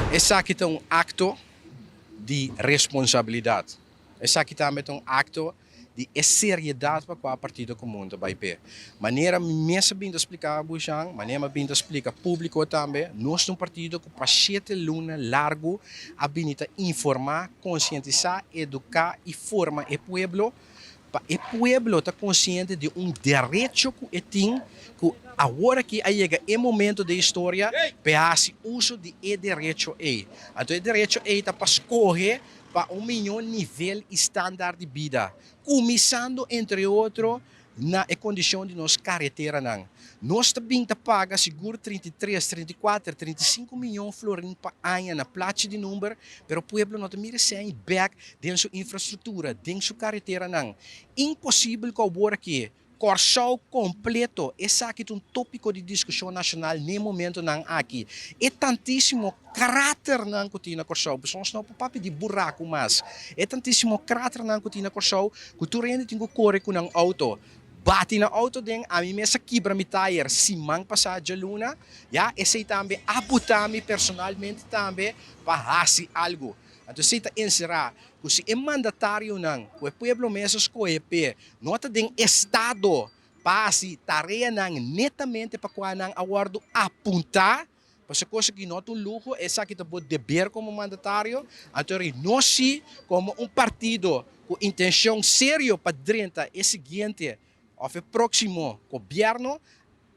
Esaki ta un akto di responsabilidat. Esaki tambe ta un akto di e seriedat pa kua Partido Komun ta bai p'e. Manera mi mes a bin ta splika Bushan, manera mi a bin ta splika públiko tambe, nos ta un partido ku pa shete luna largu a bini ta informá, konsientisá, eduká i forma e pueblo pa e pueblo ta konsiente di un derecho ku e tin ku awor aki a yega e momento den historia pa e hasi uso di e derecho ei. Anto e derecho ei ta pa skohe pa un mihó nivel i standaard di bida, kuminsando entre otro na e kondishon di nos kareteranan. Nos ta bin ta paga sigur 33, 34, 35 miyon florin pa aña na plachi di number, pero pueblo no ta mira esei bek den su infrastruktura, den su kareteranan. Imposibel ku awor aki Kòrsou kompleto, esaki ta un tópiko di diskushon nashonal n'e momentonan aki. E tantísimo kraternan ku tin na Kòrsou, pasobra nos no por papia di buraku mas, e tantísimo kraternan ku tin na Kòrsou ku tur hende tin ku kore ku nan outo. Bati nan outo den, ami mes a kibra mi tayer siman pasá djaluna, ya, esei tambe a buta mi personalmente tambe pa hasi algu. Anto esei ta enserá ku si e mandatarionan ku e pueblo mes a skohe p'e no ta den estado pa hasi tareanan netamente pa kua nan a wòrdu apuntá, Pasobra kos aki no ta un luho, esaki ta bo deber komo mandatario. Anto ri nos si komo un partido ku intenshon serio pa drenta e siguiente òf e próksimo gobièrnu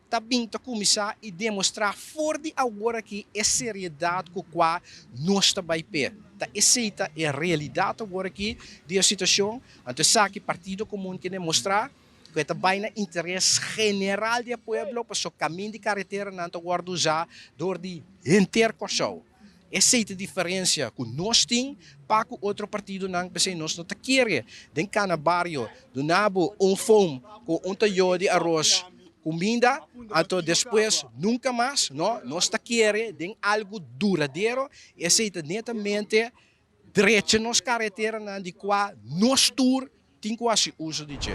ta bin ta kuminsá i demostrá for di awor aki e seriedat ku kua nos ta bai p'e. Ta esei ta e realidat awor aki di e situashon. Anto esaki Partido Komun ke demostrá. Ku e ta bai na interes general di e pueblo pasobra kamin di kareteranan ta wòrdu usá dor di henter Kòrsou. Esei ta e diferensia ku nos tin pa ku otro partidonan, p'esei nos no ta kere den kana bario duna bo un foam ku un tayó di aros kuminda anto despues nunka mas. No, nos ta kere den algu duradero, esei ta netamente drecha nos kareteranan di kua nos tur tin ku hasi uso di dje.